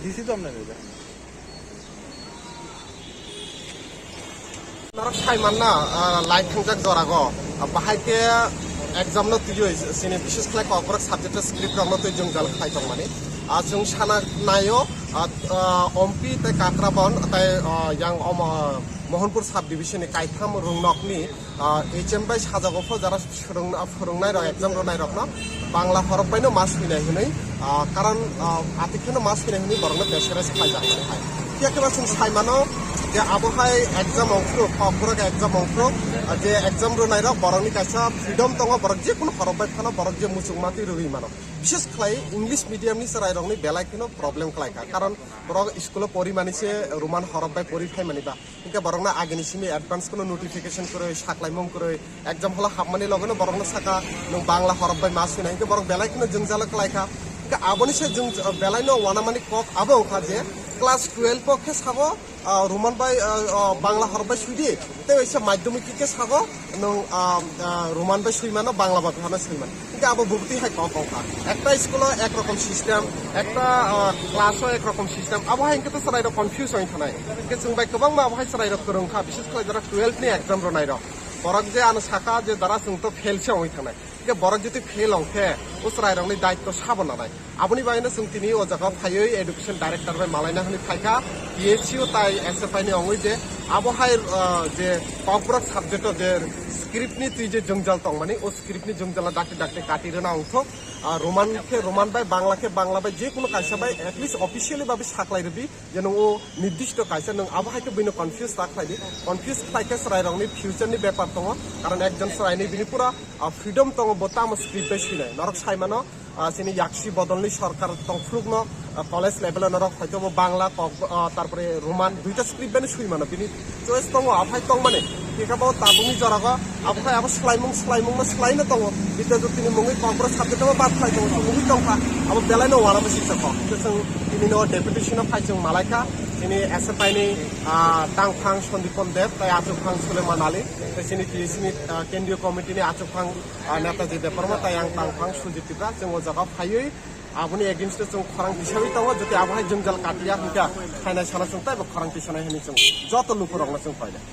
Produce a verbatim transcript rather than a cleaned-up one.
D C to amne bebe. Norok sai manna, ah, lai thangjak jorago, ah, bahai khe exam no twiwi, sini bises khlai Kokborok subject o script rok no twi jwngjal khlai tongmani. Ah, chwng sana naio, ah, ah, Ompi tei Kakrabon tei, ah, yang omo Mohanpur sub division ni kaitham rungnokni, ah, H M bai sajago pho jara swrwngna-, phwrwngnairok, exam rwnairokno Bangla horok baino ma swinai hwnwi, ah, karon, ah, atik kheno ma swinai hwnwi borokno pressureize khlaijak hwnwi hai. Phiya khe ba chwng sai mano je abo hai exam ongphuru, Kokborok exam ongphuru, ah, je exam rwnairok borokni kaisa freedom tongo, borok jekunu horok bai phano borok je muchungma twi rwui mano. Bises khlai English medium ni chwrairokni belai kheno problem khlaikha, karon borok school o porimani se Roman horok bai pori phaimani ba. Hinkhe borokno agini simi advance kheno notification kwrwi, saklaimung kwrwi, exam hall o hapmani logeno borokno saka, "Nwng Bangla horok bai ma swina." Hinkhe borok belai kheno jwngjalo kwlaikha. Hinkhe aboni se jwng, belaino uanamani kok abo wngkha je class twelve o khe sabo, ah, Roman bai, ah, ah, Bangla horok bai swidi, tei waisa madhyamik khe sabo nwng, ah, ah, Roman bai swimano, Bangla bai phano swimano. Hinkhe abo bubutwi hai kok wngkha. Ekta school o ek rokom system, ekta, ah, class o ek rokom system. Abo hai hinkhe to chwrairok confuse wngwi thanai. Hinkhe chwng bai kwbangma abo hai chwrairok kwrwngkha, bises khlai jara twelve ni exam rwnairok. Borok je ano saka je jara chwng to fail se wngwi thanai. Hinkhe borok jodi fail wngkhe, o chwrairokni daitto sabo nanai. Aboni bagwino chwng tini o jaga phaiwi education director bai malaina hwnwi phaikha, P S U tai S F I ni wngwi je abo hai, ah, je Kokborok subject o je script ni twi je jwngjal tongmani, o script ni jwngjal no dakti dakti kati rwna wngthok. Ah, Roman khe Roman bai, Bangla khe Bangla bai, je kuno kaisa bai at least officially babi saklai rwdi je nwng o nirdisto kaisa nwng abo hai khe buino confuse ta khlai di. Confuse khlai khe chwrairokni future ni bepar tongo, karon ekjon chwraini bini pura, ah, freedom tongo, bo tamo script bai swinai. Norok sai mano, ah, chini yaksi bodolni sorkar tongphurukno, ah, college level o norok hoito bo Bangla, Kok-, ah, tarpore Roman duita script bani swi mano, bini choice tongo, aphai tongmani. Hingke bo tabukni jorago abo khai abo swlaimung, swlaimungno swlaino tongo. Bidya jyotini mungwi Kokborok subject o bad khlai tongo, chwng mungwi tongkha. Abo belaino uanama siksa kok. Hingke chwng tinino deputation o phai chwng malaikha. Chini S F I ni, ah, tangphang Sandipon Deb, tai achukphang Suleman Ali, tai chini T S C ni, ah, kendriyo committee ni achukphang, ah, Netaji Debbarma, tai ang tangphang Sujit Tripura, chwng o jaga phaiwi aboni against o chwng khorang tisawi tongo, jodi abo hai jwngjal katiya hwnkha, phainai sana chwng taibo khorang tisanai hwnwi chwng joto lukurokno chwng painai.